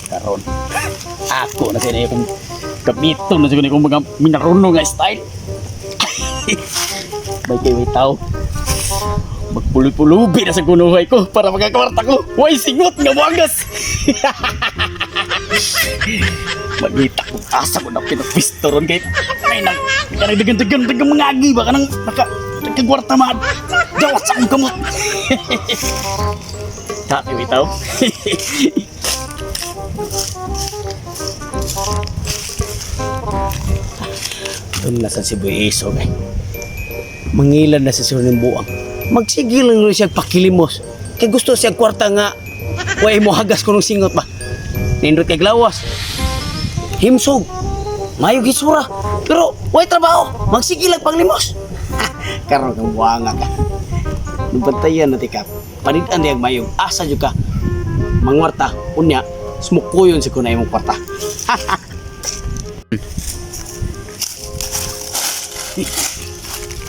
Karon ako na sila akong gamiton na siguro akong mga minaruno nga style. May kay may tao. Magpulubi-pulubi na sa kunuhay ko para magkakwarta ko. Way singot nga muangas. Magita ko asa ko na pinapisto ron kay ay nang kanang dagan-dagan dagan mga agi ba kanang naka nagkagwarta ma dawat sa akong kamot. Ta kay tao. Doon na sa Cebu Iso kay. Mangilan na sa ng buang. Magsige lang rin siya pakilimos. Kay gusto siya kwarta nga way mo hagas kunong singot ba. Nindot kay glawas. Himsog. Mayo gisura. Pero way trabaho. Magsige lang panglimos. Karon kang buanga ka. Nubantayan na ti ka. Panidan diyag mayo. Asa jud ka. Mangwarta. Unya. Smukuyon si kunay imong kwarta.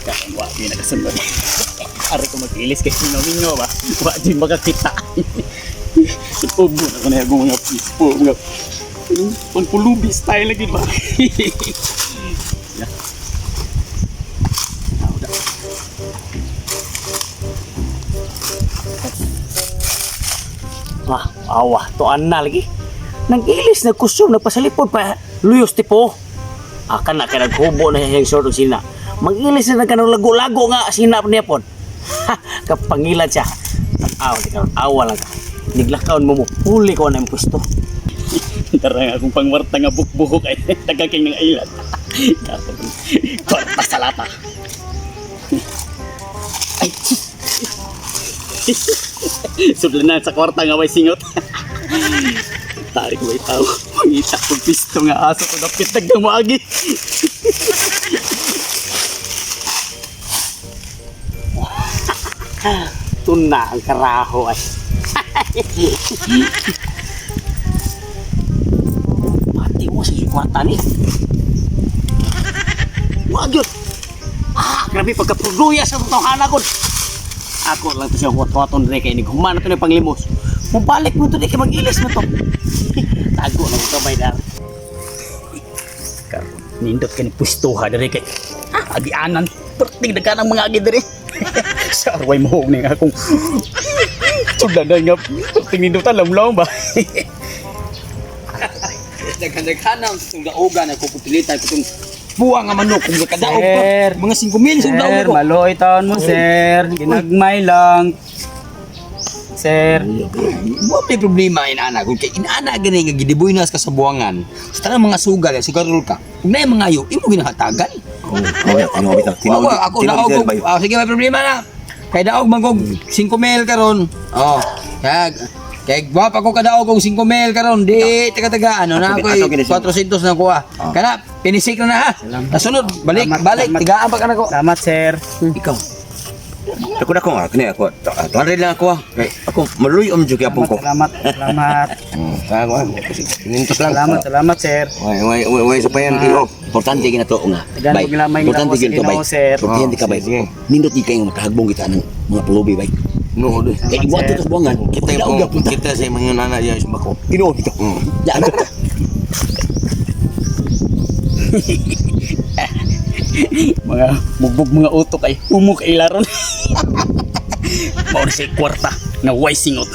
Karon wa di nakasunod. Ari ko mag-ilis kay mingaw ba. Wa di makakita. Ubo na ko na akong mga pispo, mga pangpulubi style lagi ba. Ya. Ah, udah. Ah, awa, tuan na lagi. Nag-ilis, nagkusyom, nagpasalipod pa. Luyos tipo. Akan na, kaya naghubo na siyang short og sina. Mag-ilis na nagkanong lago-lago nga sina niya pon. Ha, kapangilan siya. Awa, di karon, awa lang ka. Niglakaon mo mo, huli ko na yung pwesto. Tara nga akong pangwarta nga bukbuhok ay tagaking ng ilan. Kapag kwarta sa lata. Ay. Sudlan na sa kwarta nga way singot. Tarik way tao. Mangita kong pisto nga aso ko dapit dagang maagi. Tuna ang karaho ay. Pati mo sa kwarta ni. Wag yun. Ah, grabe pagkapruduya sa tawhana ko. Ako lang to siya huwat-huwaton rin kay nighuman na to ng panglimos. Mubalik mo to di kay mag-ilis mo to. Tago na ko kamay dar. Karon nindot kani pustuha diri kay agianan perting daghan ang mga agi diri. Sa arway mo ni nga akong sudlan na nga perting nindutan lamlaw ba. Daghan-daghan ang itong daogan ako kupilitan ko itong buwang nga manok kung nakadaog pa. Sir. Mga 5,000 sa daog Sir, ko. maluoy taon mo, sir. Ginagmay lang. Sir, Wa may problema inana kung kay inana gani nga gidiboynas ka sa buwangan. Sa tanang mga sugal, sugarol ka. Kung naay mga ayo, imo ginahatagan. Oh, ano bitaw? Wa wa, ako Tinuod daog sir og- bay. ah, sige may problema na. Kay daog man kog 5,000 karon. Oh, kaya kay gwapa ko kadaog og 5,000 karon di taga-taga ano na Ato ako ato gini, sir. 400 na kuha. Kana pinisik na na ha. Nasunod balik Salamat, balik salamat. tigaan pa kana ko. Salamat, sir. Ikaw. Ako na ko nga kani ako. 200 lang ako ah. Kay ako maluy om jud gyapon ko. Salamat, salamat. Kaya ko ah. Nintos lang. Salamat, salamat, sir. Way way way way sa payan oh. Importante gina to nga. Tagaan Bay. mo ginamay nga Importante lawas sa gyud to bay. Ginoo, sir. Importante ka bay. Nindot gid kayo makahagbong kita ng mga pulubi bay. No, doy. Kay iwa to sa buwangan. Kita Daog po, gyapon ta. kita sa mga nana diya sa bako. Tinuod kita. Ya. Mga bugbog mga utok ay humok ay laron. Mao na siya kwarta nga way singot.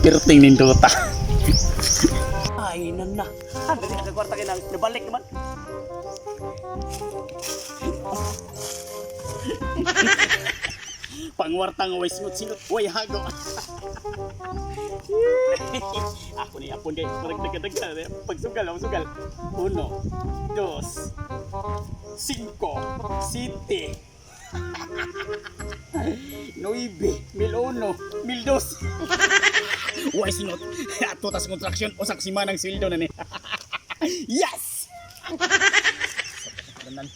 Perting nindota. Ay, nan na. Ah, dali ka kwarta kay nang nabalik naman. Pangwarta nga way singot singot way hago. Ako ni apon kay parang dagdagan pagsugal ako sugal. Uno, dos, cinco, siete, nueve, 1001, 1002. Way singot. Ato tas contraction usak si manang sweldo na ni. Yes! Ganan.